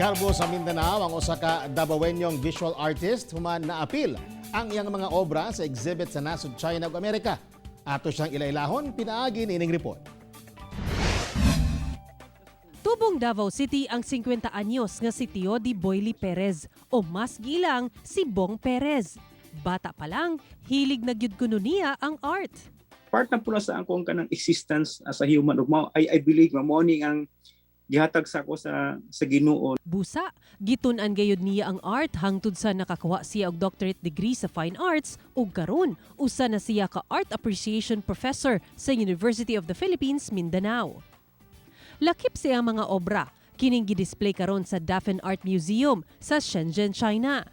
Garbo sa Mindanao ang usa ka Dabawenyong visual artist human naapil ang iyang mga obra sa exhibit sa nasod China ug Amerika. Ato siyang ilailahon pinaagi niining report. Tubong Davao City ang 50 anyos nga si Teody Boyli Perez o mas gilang si Bong Perez. Bata pa lang, hilig na gyud kuno niya ang art. Part na pud na sa akong kanang existence as a human ug mao I believe nga mao ni ang gihatag sa ako sa Ginoo. Busa, gitun-an gayud niya ang art hangtod sa nakakuha siya og doctorate degree sa Fine Arts ug karon usa na siya ka art appreciation professor sa University of the Philippines, Mindanao. Lakip sa iyang mga obra, kining gidisplay karon sa Dafen Art Museum sa Shenzhen, China.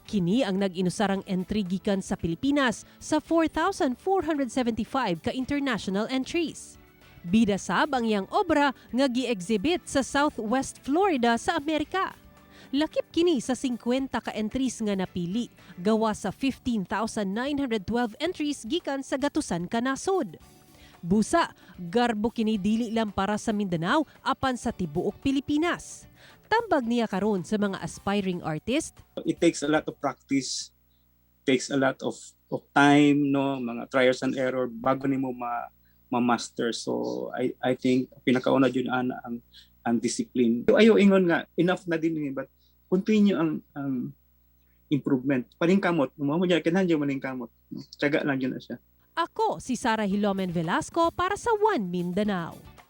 Kini ang nag-inusarang entry gikan sa Pilipinas sa 4,475 ka international entries. Bida sab ang iyang obra nga gi-exhibit sa Southwest Florida sa Amerika. Lakip kini sa 50 ka entries nga napili, gawa sa 15,912 entries gikan sa gatusan ka nasod. Busa, garbo kini dili lang para sa Mindanao apan sa tibuok Pilipinas. Tambag niya karon sa mga aspiring artist. It takes a lot of practice, takes a lot of time, no, mga trials and error bago nimo ma ma-master. So I think pinakauna jud ana ang discipline. Ayo ingon nga enough na din ni, but continue ang improvement. Paningkamot, mo mo kinahanglan jud maningkamot. Tiyaga lang jud na siya. Ako si Sara Hilomen Velasco para sa One Mindanao.